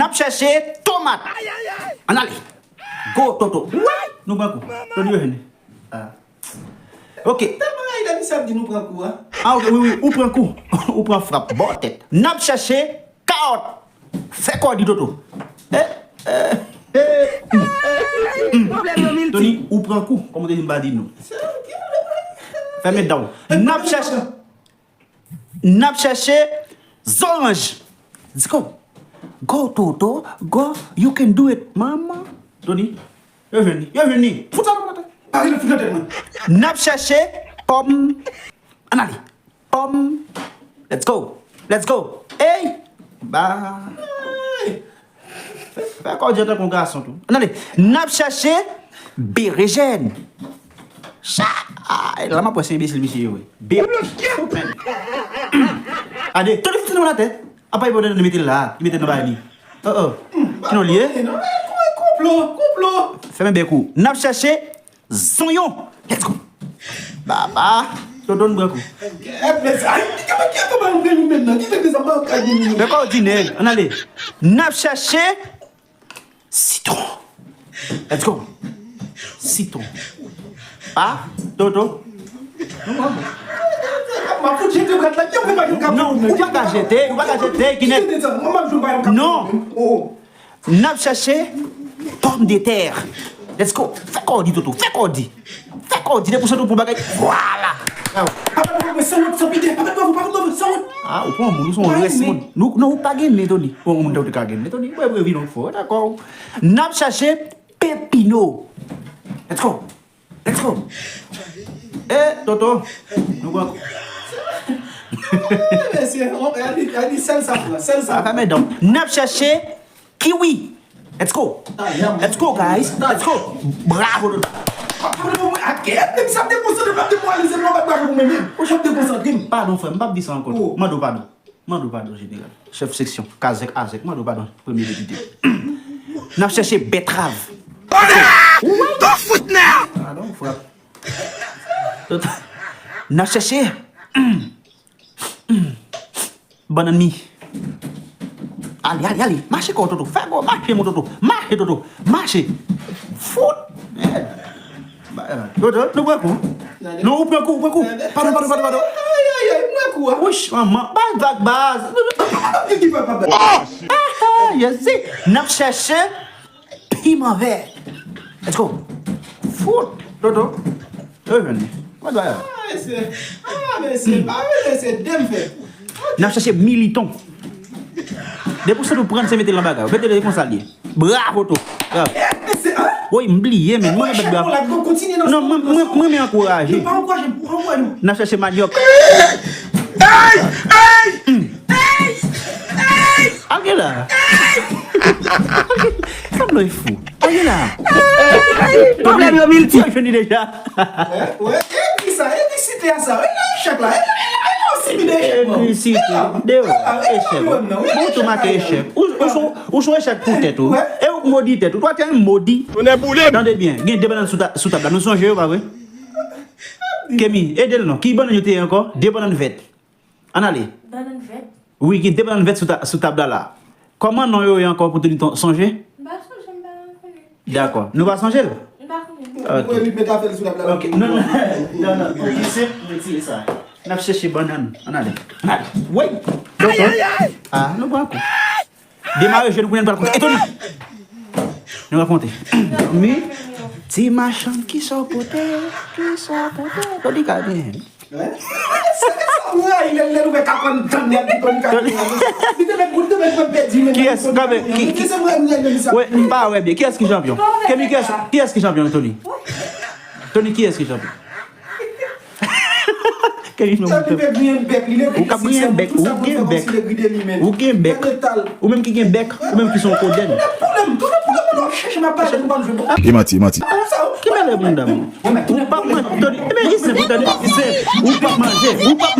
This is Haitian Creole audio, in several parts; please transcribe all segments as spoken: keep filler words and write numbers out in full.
N ap chèche tomat. Ann ale. Go, Toto. Wi, nou pran kou. Tony revini. Ah. Ok. Tèlman rayi lè misye ap di nou pran kou a. Ah, ok, wi, wi, ou pran kou. Ou pran frap. Bò tèt. N ap chèche kawòt. Fè kò di Toto. Eh, eh, eh, eh. Pwoblèm yo miltip. Tony, ou pran kou. Kòman te di m pa di nou? Fèmen dan w. N ap chèche. N ap chèche zoranj. Let's go. Go, Toto, go. You can do it, mama. Tony, yo jwenn li. Yo jwenn li. Fout sa nan tèt. Pare l, fout nan tèt mwen. N ap chèche pòm. Ann ale. Pòm. Let's go. Let's go. Ey. Ba. Fè kò di an tankou yon gason tou. Ann ale. N ap chèche berejèn. Cha! Ay, la m ap wè se enbesil misye ye, wi. Be-, Gade, tout li fouti nan atè. Apa li pa mete l la, li mete l nan bagay li. Oh, oh. Ki non li ye? Konplo, konplo. Fèmen bèk ou. N ap chèche zonyon. Let's go. Baba, Toto n pran kou. Gèt mesye, ay, ki fè ki fè ba nou premye menm nan? Ki fè ke sa pa ka gen nou? Men kò w di nèg, ann ale. N ap chèche sitwon. Let's go. Sitwon. Ah, Toto. M ap fout jete bwat la. Yo, ou pa ka jete, ou pa ka jete, ki nèg. Non. N ap chèche pòmdetè. Let's go. Fè kò w di, Toto. Fè kò w di. Fè kò w di. Depi w santi w pran bagay. Vwala. Papa, papa, papa, san wont, san pidè. Papa, papa, papa, papa, san wont. Ah, ou pran moun, ou se yon rès moun. Nou, non, ou pa gen nen, Tony. Ou yon moun, ou te ka gen nen, Tony. Ou revilon fò, dakò. N ap chèche pepino. Let's go. Let's go. Eh, Toto. Nou pran kou. Mesye, a di, a di sèl sa pran, sèl sa. Sa fè men donk. N ap chèche kiwi. Let's go. Let's go, guys. Let's go. Bravo, Toto. Ou chèf dekonsantre m, ap demoralize m, non, pa bravo pou mwen menm. Ou chèf dekonsantre m. Padon, frè m, m p ap di sa ankò. Mande w padon. Mande w padon, jeneral. Chèf seksyon, kazèk azèk, mande w padon, premye depite. N ap chèche bètrav. Don't foot now! Padon, frè. N ap chèche bannann mi. Ale, ale, ale. Mache kò, Toto. Fè kò, mache, mon Toto. Mache, Toto. Mache. Fout. Mèd. Ba, eh, Toto, nou pran kou. Non, ou pran kou, ou pran kou. Padon, padon, padon, padon. Ay, ay, ay, pran kou, a. Wouch, manman. Bay vag, baz. Ah, ah, Jezi. N ap chèche piman vè. Let's go. Fout. Toto. Yo jwenn li. Mwen dwa yo. Ah, mesye. Ah, mesye. Ah, mesye. Dem fè. N ap chèche militon. Depi w santi w pran, se mete l nan bagay. Mete l konsa l ye. Bravo, Toto. Bravo. Woy, m bliye, men mwen renmen bravo. Non, mwen, mwen, mwen renmen ankouraje. N ap chèche manyòk. Al gen la. Sa m lwen fou. Al gen la. Pwoblèm yo miltip. Yo jwenn li deja. Wè, wè, e ki sa, e ki site a sa, e la echèk la, e la, e la, e la, e la, e la, e la, e la, deyò, echèk. Bon, ou tou make echèk. Ou, ou sou, ou sou echèk pou tèt ou. E ou k modi tèt ou. Twa tèl modi. Tonnè boule m. Tande byen, gen de bannann sou ta-, sou tab la. Nou sonje yo, pa vre? Kemi, ede l non. Ki bannann yo te ye ankò? De bannann vèt. Ann ale. Bannann vèt. Wi, gen de bannann vèt sou ta-, sou tab la la. Kòman non yo ye ankò pou Tony ton-, sonje? M pa sonje, m pa konnen. Dakò. Nou pa sonje l? M pa konnen. Ok. Mwen li met afè l sou tab la. Ok. Non, non. Non, non. Pou ki senp, retire sa. N ap chèche bannann. Ann ale. Ann ale. Woy. Ay, ay, ay. Ah, nou pran kou. Demare je nou kounye a, nou pral konte. E Tony? Nou pral konte. Mi, ti machann, kisa w pote? Kisa w pote? Tony ka byen. Kiyès, kanpe, ki, ki, wè, m pa wè byen. Kiyès ki chanpyon? Kemi, kiyès, kiyès ki chanpyon, Tony? Tony, kiyès ki chanpyon? Kemi, non, ou ka griyen bèk, ou gen bèk, ou gen bèk. Ou menm ki gen bèk, ou menm ki se yon kodèn. E manti, e manti. Ki mele moun dam? Ou p ap manje, Tony. Ebyen, li senp, Tony, li senp. Ou p ap manje, ou p ap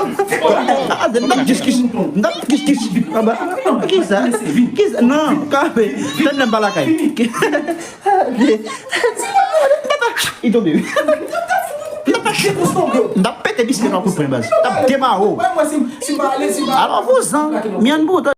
Kraze, m t ap kichkich. M t ap kichkich anba. Kisa? Kisa? Non, kanpe. Tande m pa lakay. Li tonbe. M t ap pete biskit nan kout pwen, baz. M t ap demawo. Alò, vouzan, myann bouton.